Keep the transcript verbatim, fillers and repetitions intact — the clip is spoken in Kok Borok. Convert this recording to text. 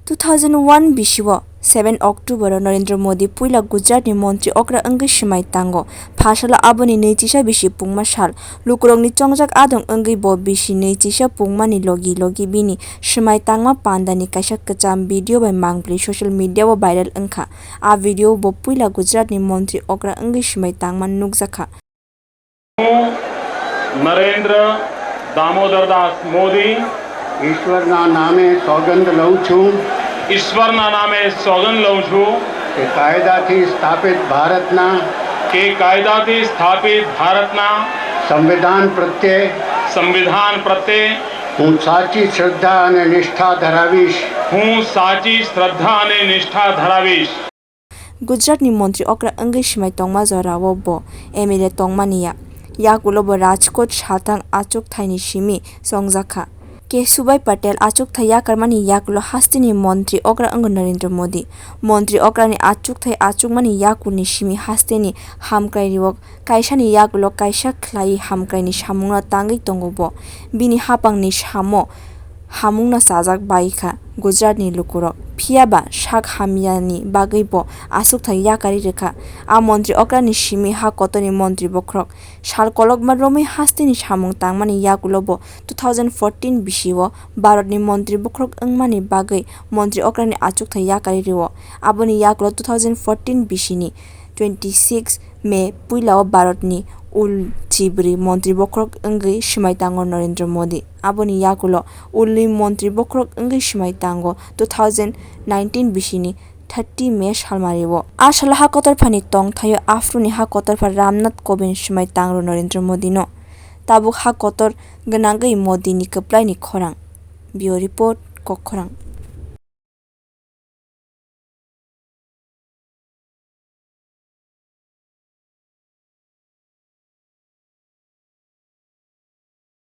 Two thousand one bisio seven October o Narendra Modi puila Gujarat ni montri okra wngwi swmai tango. Phasalo aboni nwichisa bisi pungma sal. Lukurokni chongjak adong wngwi bo bisi nwichisa pungmani logi logi bini swmai tangma pandani kaisa kwcham video bai mangpli social media o viral wngkha. A video bo puila Gujarat ni montri okra wngwi swmai tangma nukjakha. હું નરેન્દ્ર દામોદર દાસ મોદી ઈશ્વરના નામે સોગંદ લઉં છું ઈશ્વરના નામે સોગંદ લઉં છું કે કાયદાથી સ્થાપિત ભારતના કે કાયદાથી સ્થાપિત ભારતના સંવિધાન પ્રત્યે સંવિધાન પ્રત્યે હું સાચી શ્રદ્ધા અને નિષ્ઠા ધરાવીશ. હું સાચી શ્રદ્ધા અને નિષ્ઠા ધરાવીશ. Gujarat ni montri okra wngwi swmai tongma jorao bo M L A tongmani ya. Yakulo bo Rajkot salthang achukthai ni simi chongjakha. Kesubhai Patel achukthai yakarmani yakulo hasteni montri okra wngo Narendra Modi. Montri okrani achukthai achukmani yakulni simi hasteni hamkrai rwk. Kaisani yagulo kaisa khlaiwi hamkraini samungno tangwi tongo bo. Bini hapangni samo hamungno chajak bai kha Gujaratni lukurok. Phiyaba sak hamyani bagwi bo aswkthai yakarwi rwkha. A montri okrani simi ha kotorni montri bokhorok. Sal kolokma romwi hasteni samung tangmani yagulo bo two thousand fourteen bisio Bharatni montri bokhorok wngmani bagwi montri okrani achukthai yakarwi rwo. Aboni yagulo two thousand fourteen bisini twenty six May puilao Bharatni ul chibrwi montri bokhorok wngwi swmai tango Narendra Modi. Aboni yagulo ulni montri bokhorok wngwi swmai tango two thousand nineteen bisini thirty May salmario. A salo ha kotorphani tongthaio aphuruni ha kotorpha Ramnath Kovind swmai tangro Narendra Modino. Tabuk ha kotor gwnangwi Modini kwplaini khorang. Bureau Report, Kokkhorang.